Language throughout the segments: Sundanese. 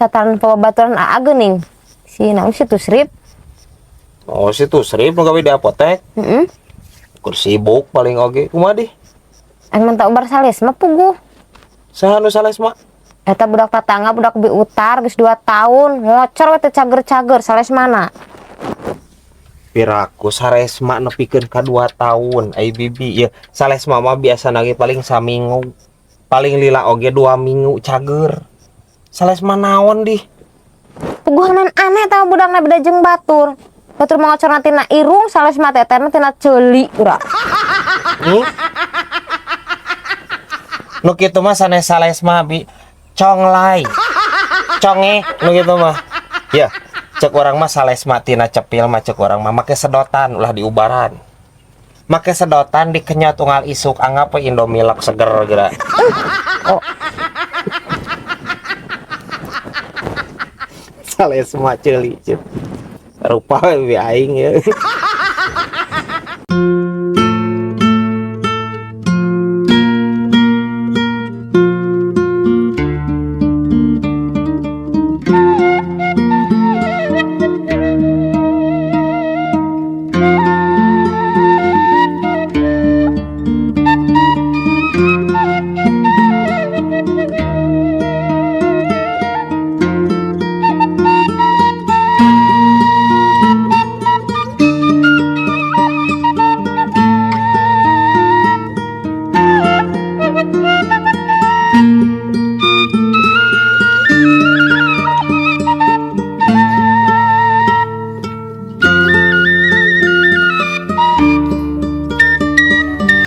Sataran pababaturan aa geuning. Si naon si Tusrip. Oh, si Tusrip nu gawe di apotek. Heeh. Kur sibuk paling oge. Kumaha dih? Aing mah ubar salesma puguh. Saha nu salesma? Eta budak tatangga, budak bi utar geus 2 tahun, ngocor we teu cager-cager salesmana. Piraku saresma nepikeun ka 2 tahun ai bibi ya. Salesma mah biasa ge paling saminggu, paling lila oge 2 minggu cager. Salesma naon dih? Puguhanan aneh tah budakna beda jeung batur. Batur mah ngocorna tina irung, salesma teh teh tina ceuli ura. Nu kitu mah sanes salesma bi, conglai. Conge nu kitu mah. Ya, cek urang mah salesma tina cepil mah cek urang mah make sedotan ulah diubaran. Make sedotan dikenyot unggal isuk anggap we Indomilk seger geura. Oh. Salesma ceuli cek. Rupa we bi aing ya.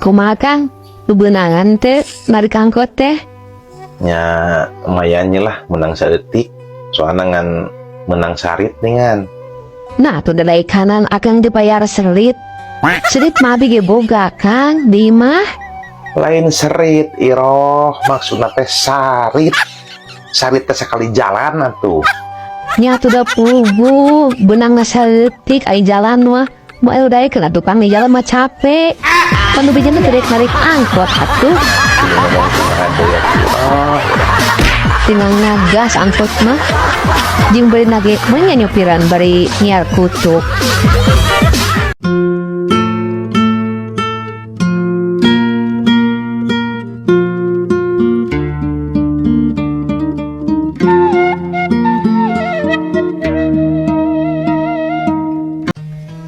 Kumaha Kang? Bebenangan teh narik angkot teh? Nya lumayan lah menang sadetik. Soalnya ngan menang sarit nih ngan. Nah, tuh dari kanan akang dibayar serit. Serit mah abi ge boga Kang, di imah. Lain serit iroh, maksudna teh sarit. Sarit teh sekali jalan atuh. Nya tuh da puguh, benang saeutik ai jalan mah. Moal daekeun atuh Kang di jalan mah capek. Pan nu bijana teh rek narik angkot atuh. Ngomong kumaha deui atuh. Oh, Tinggal ngagas angkot mah. Jeung bari nage mah nya nyopiran bari nyiar kutuk.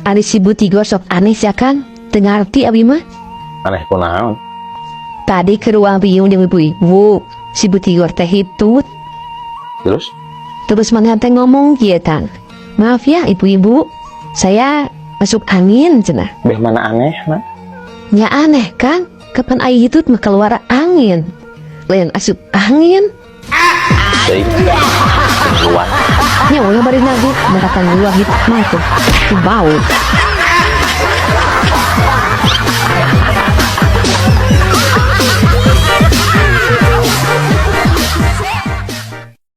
Ari si Butigor sok aneh ya Kang, teu ngarti abi mah. Aneh kunaon? Tadi ke ruang biung jeung ibu-ibu, si Butigor teh hitut. Terus? Terus mana teh ngomong kieu Kang. Maaf ya ibu-ibu, saya masuk angin cenah. Beh mana aneh, nak? Nya aneh Kang, kapan ai hitut mah keluar angin. Lain asup angin. Deui. Keluar. Nya ulah bari naguk, matakan gua hitut mah tuh. Tuh bau.